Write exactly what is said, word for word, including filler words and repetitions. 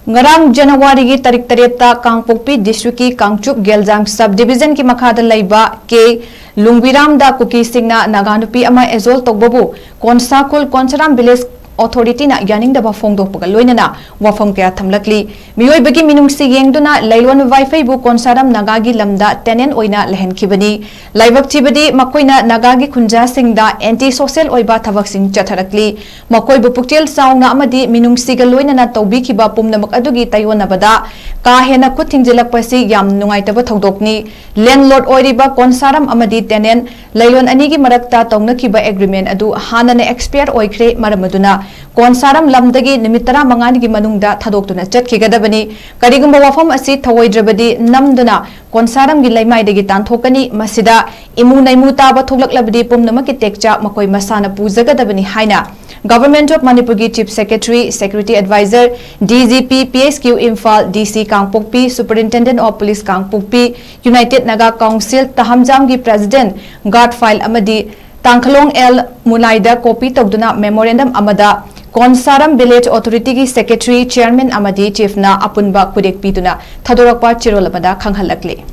ꯉꯔꯥꯡ ꯖꯅꯋꯥꯔꯤꯒꯤ ꯇꯥꯔꯤꯛ ꯇꯔꯦꯠꯇ ꯀꯥꯡꯄꯣꯛꯄꯤ ꯗꯤꯁꯇ꯭ꯔꯤꯛꯀꯤ ꯀꯥꯡꯆꯨꯞ ꯒꯦꯜꯖꯥꯡ ꯁꯕ ꯗꯤꯕꯤꯖꯟꯒꯤ ꯃꯈꯥꯗ ꯂꯩꯕ ꯀꯦ ꯂꯨꯡꯕꯤꯔꯥꯝꯗ ꯀꯨꯀꯤꯁꯤꯡꯅ ꯅꯥꯒꯥ ꯅꯨꯄꯤ ꯑꯃ ꯑꯦꯖꯣꯜ ꯇꯧꯕꯕꯨ ꯀꯣꯟꯁꯥꯈꯨꯜ ꯀꯣꯟꯁꯥꯔꯥꯝ ꯚꯤꯂꯦꯖ ꯑꯣꯊꯣꯔꯤꯇꯤꯅ ꯌꯥꯅꯤꯡꯗꯕ ꯐꯣꯡꯗꯣꯛꯄꯒ ꯂꯣꯏꯅꯅ ꯋꯥꯐꯝ ꯀꯌꯥ ꯊꯝꯂꯛꯂꯤ꯫ ꯃꯤꯑꯣꯏꯕꯒꯤ ꯃꯤꯅꯨꯡꯁꯤ ꯌꯦꯡꯗꯨꯅ ꯂꯩꯂꯣꯟ ꯋꯥꯏꯐꯩꯕꯨ ꯀꯣꯟꯁꯥꯔꯥꯝ ꯅꯥꯒꯥꯒꯤ ꯂꯝꯗ ꯇꯦꯅꯦꯟ ꯑꯣꯏꯅ ꯂꯩꯍꯟꯈꯤꯕꯅꯤ꯫ ꯂꯥꯏꯕꯛ ꯊꯤꯕꯗꯤ ꯃꯈꯣꯏꯅ ꯅꯥꯒꯥꯒꯤ ꯈꯨꯟꯖꯥꯁꯤꯡꯗ ꯑꯦꯟꯇꯤ ꯁꯣꯁꯦꯜ ꯑꯣꯏꯕ ꯊꯕꯛꯁꯤꯡ ꯆꯠꯊꯔꯛꯂꯤ꯫ ꯃꯈꯣꯏꯕꯨ ꯄꯨꯛꯆꯦꯜ ꯆꯥꯎꯅ ꯑꯃꯗꯤ ꯃꯤꯅꯨꯡꯁꯤꯒ ꯂꯣꯏꯅꯅ ꯇꯧꯕꯤꯈꯤꯕ ꯄꯨꯝꯅꯃꯛ ꯑꯗꯨꯒꯤ ꯇꯥꯏꯑꯣꯟꯅꯕꯗ ꯀꯥ ꯍꯦꯟꯅ ꯈꯨꯠ ꯊꯤꯡꯖꯤꯜꯂꯛꯄꯁꯤ ꯌꯥꯝ ꯅꯨꯡꯉꯥꯏꯇꯕ ꯊꯧꯗꯣꯛꯅꯤ꯫ ꯂꯦꯟꯂꯣꯔꯗ ꯑꯣꯏꯔꯤꯕ ꯀꯣꯟꯁꯥꯔꯝ ꯑꯃꯗꯤ ꯇꯦꯅꯦꯟ ꯂꯩꯂꯣꯟ ꯑꯅꯤꯒꯤ ꯃꯔꯛꯇ ꯇꯧꯅꯈꯤꯕ ꯑꯦꯒ꯭ꯔꯤꯃꯦꯟ ꯑꯗꯨ ꯍꯥꯟꯅꯅ ꯑꯦꯛꯁꯄꯤꯌꯔ ꯑꯣꯏꯈ꯭ꯔꯦ꯫ ꯃꯔꯝ ꯑꯗꯨꯅ ꯀꯣꯟꯁꯥꯔꯝ ꯂꯝꯗꯒꯤ ꯅꯨꯃꯤꯠ ꯇꯔꯥꯃꯉꯥꯅꯤꯒꯤ ꯃꯅꯨꯡꯗ ꯊꯥꯗꯣꯛꯇꯨꯅ ꯆꯠꯈꯤꯒꯗꯕꯅꯤ꯫ ꯀꯔꯤꯒꯨꯝꯕ ꯋꯥꯐꯝ ꯑꯁꯤ ꯊꯧꯑꯣꯏꯗ꯭ꯔꯕꯗꯤ ꯅꯝꯗꯨꯅ ꯀꯣꯟꯁꯥꯔꯝꯒꯤ ꯂꯩꯃꯥꯏꯗꯒꯤ ꯇꯥꯟꯊꯣꯛꯀꯅꯤ꯫ ꯃꯁꯤꯗ ꯏꯃꯨ ꯅꯩꯃꯨ ꯇꯥꯕ ꯊꯣꯛꯂꯛꯂꯕꯗꯤ ꯄꯨꯝꯅꯃꯛꯀꯤ ꯇꯦꯛꯆꯥꯛ ꯃꯈꯣꯏ ꯃꯁꯥꯅ ꯄꯨꯖꯒꯗꯕꯅꯤ ꯍꯥꯏꯅ Government of ꯃꯅꯤꯄꯨꯔꯒꯤ Chief Secretary, Security Advisor, D G P, P S Q Imphal, D C Kangpokpi, Superintendent of Police Kangpokpi, United Naga Council ꯇꯍꯝꯖꯥꯝꯒꯤ President, Guard File ꯑꯃꯗꯤ ꯇꯥꯡꯈꯂꯣꯡ ꯑꯦꯜ ꯃꯨꯂꯥꯏꯗ ꯀꯣꯄꯤ ꯇꯧꯗꯨꯅ ꯃꯦꯃꯣꯔꯦꯟꯗꯝ ꯑꯃꯗ ꯀꯣꯟꯁꯥꯔꯝ ꯚꯤꯂꯦꯖ ꯑꯣꯊꯣꯔꯤꯇꯤꯒꯤ ꯁꯦꯀ꯭ꯔꯦꯇꯔꯤ, ꯆꯤꯌꯔꯃꯦꯟ ꯑꯃꯗꯤ ꯆꯤꯐꯅ ꯑꯄꯨꯟꯕ ꯈꯨꯗꯦꯛ ꯄꯤꯗꯨꯅ ꯊꯥꯗꯣꯔꯛꯄ ꯆꯦꯔꯣꯜ ꯑꯃꯗ ꯈꯪꯍꯜꯂꯛꯂꯤ꯫